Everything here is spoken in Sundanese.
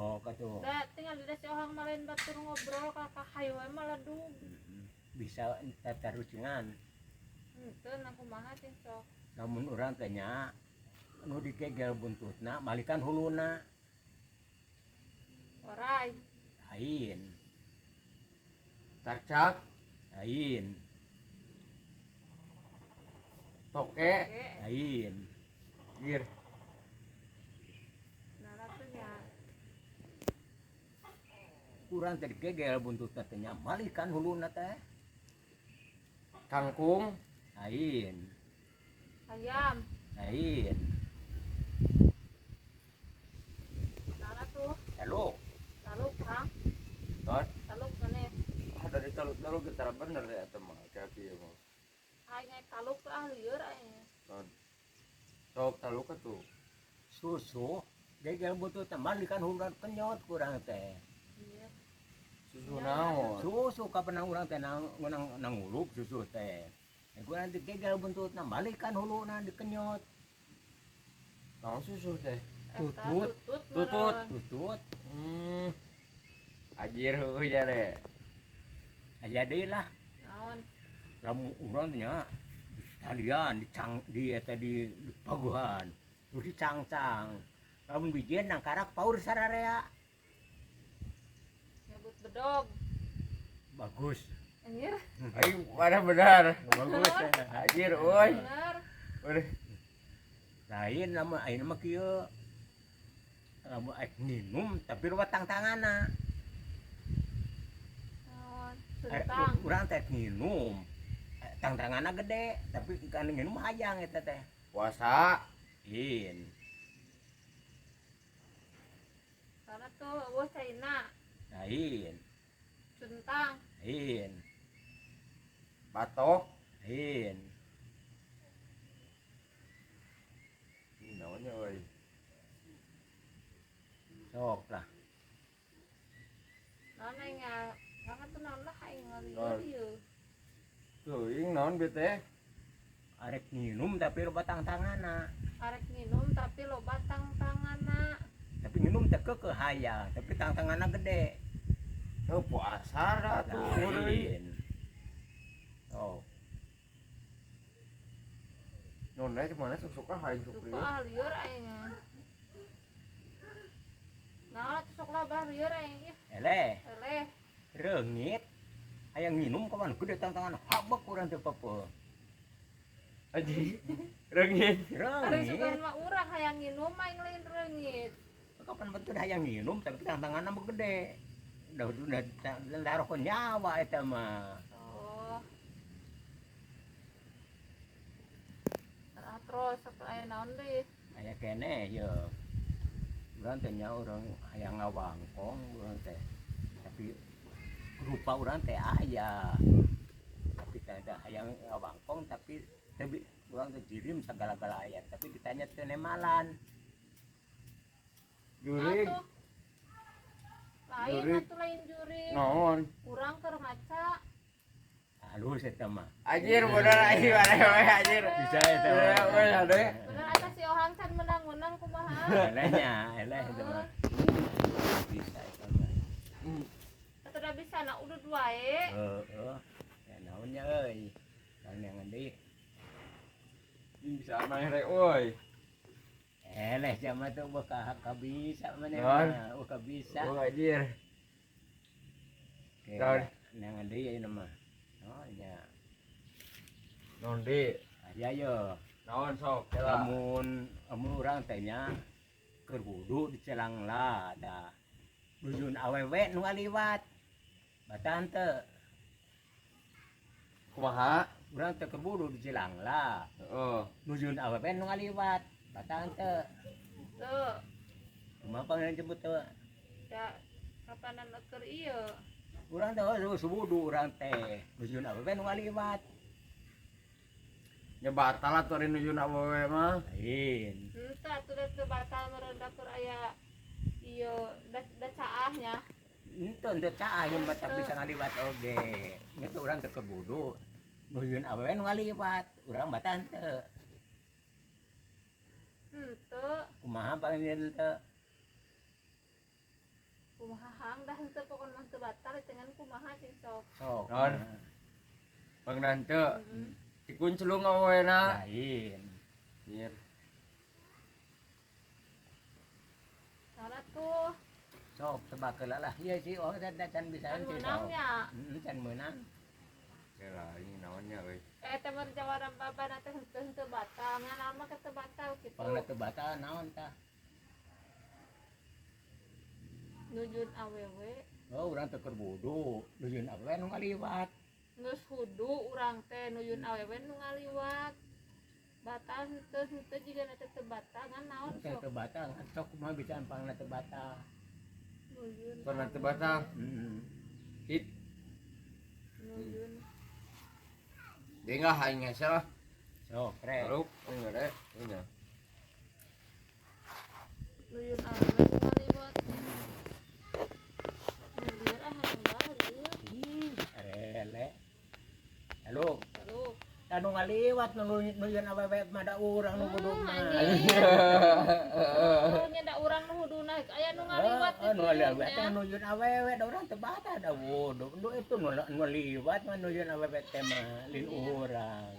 Oh, katuh. Da tinggal di si Ohang mah lain batur ngobrol ka ka hayu we maladug. Bisa tatarucingan. Henteu na kumaha teh sok. Lamun urang teh nya nu dikegel buntutna malikan huluna. Orai. Lain. Cakcak. Lain. Toke. Lain. Gir. Nah, atuh nya. Urang teh dikegel buntutna teh nya malikan huluna teh. Kangkung. Lain. Ayam. Lain. Nah, atuh. Taluk. Taluk, Kang. Ton. Taluk maneh. Ah, dari taluk-taluk kita bener ya eta mah kaki ya mah. Aing naik taluk tuh ah lieur aing. Ton. Sok taluk atuh. Susu gegel buntutna malikan huluna kenyot kurang teh. Iya. Susu naon? Susu kapan urang teh nang nang nanguluk susu teh. Kurang dikegel buntutna malikan huluna dikenyot. Naon susu teh? Tutut. Tutut. Tutut. Tutut. Anjir heueuh nya deh. Aya deui lah. Naon? Lamun urang nya talian dicang di eta di paguhan. Nu dicangcang. Lamun bijieun nangkarak paur sararea. Nyebut bedog. Bagus. Anjir. Aing mana benar. Bagus. Anjir euy. Bener. Udah. Lain lamun ayeuna mah kieu. Lamun aek nginum tapi loba tangtanganna. Naon? Tentang. Urang teh nginum. Tangtanganna gede tapi kan nginum hayang eta teh. Puasa. In. Karena tuh eueuh caina. Lain. Centang. Lain. Batok. Lain. Naonnya euy. Sok lah. Naon aing banget tuh naon lah aing ngalieur ieu. Teuing naon bieu teh? Arek nginum tapi loba tangtanganna. Arek nginum tapi loba tangtanganna. Tapi nginum teh keukeuh hayang, tapi tangtanganna gede. Heuh puasa da atuh. Lain. Oh. Naon teh mana sok suka hayang sok Suka ah lieur aing. Naon atuh sok labah lieur aing ih. Eleh. Eleh. Reungit. Hayang nginum kawan gede tangtangan habek urang teh pepe. Anjing. Reungit. Ari Reungit. sugan mah urang hayang nginum aing lain reungit. Kapan betul hayang nginum tapi tangtanganna mah gede. Udah udah taruhkeun nyawa eta mah. Oh. Nah, terus sok aya naon deui? Aya keneh ye. Urang teh nya urang hayang ngawangkong urang teh. Tapi rupa urang teh aya. Tapi teh ada hayang ngawangkong tapi tapi urang teh jirim sagala-gala aya tapi ditanya teu nemalan. Jurig. Atuh. Lain Jurig. atuh lain jurig. Naon? Urang keur maca. Halus eta mah. Anjir bener anjir mana we anjir. Bisa eta mah. Bener we ade. Bener atuh si Ohang can menang-menang kumaha. Elehnya, eleh eta mah. Bisa eta mah. Atuh da bisa na udud wae. Heeh. Ya naonnya euy. Kan yang deui. Bisa mah rek euy. Eleh jama tuh bakal kabisa maneh Naon? mah, bakal bisa. Oh anjir. Oke, Naon? nang deui ayeuna mah. Oh nya. Naon deui? Aya ye. Naon sok kela. Lamun lamun urang teh nya keur wudu di celang lah da. Nujun awewe nu ngaliwat. Batan teu. Kumaha? Urang teh keur wudu di celang lah. Heeh. Nujun awewe nu ngaliwat. Batan teu. Teu. Kumaha pangeran jemput teu? Da kapanan keur ieu. Urang teh geus wudu urang teh. Nujun awewe nu ngaliwat. Nya batal atuh ari nujun awewe mah. Lain. Henteu atuh da teu batal meureun da keur aya ieu da da caah nya. Henteu henteu caah ieu mah tapi bisa ngaliwat oge. Nya teh urang teh keur wudu. Nujun awewe nu ngaliwat, urang batal teu. Henteu. Kumaha pangeran teu? Kumaha hang dah henteu, pokon mah teu batal dengan kumaha cing sok. Sok. Non. Pangna henteu. Heeh. Dikunclung awewena. Lain. Iya. Salah tuh. Sok tebak heula lah. Iya sih, oh can can bisa Kan sih. menang ya. Heeh, can meunang. Ya lah, ini naonnya euy. Eh teh mun jawaran babana teh henteu henteu batal. Ngan lama ke teu batal kitu. Pangna teu batal naon tah? Nujun awewe. Oh, urang teu keur wudu. Nujun awewe nu ngaliwat. Geus wudu urang teh nujun awewe nu ngaliwat. Batal henteu henteu jiga teh teu batal ngan naon Teu sok. teu batal, sok kumaha bisa pangna teu batal. Nujun. Pernah teu batal. Heeh. Hit. Nujun. Dengar aing hese lah. Sok, re. Lalu, ini re, ini. Nujun awewe nu ngaliwat. Lieur ah hayang balik. Ih, rele. Halo, Aduh. anu ngaliwat nu nujun awewe mah da urang nu wudu mah. Oh, nya da urang nu huduna aya nu ngaliwat Ah, nu ngaliwat nya. teh nujun awewe da urang teu batal da wudu. Nu itu nu ngaliwat mah nujun awewe teh mah lin urang.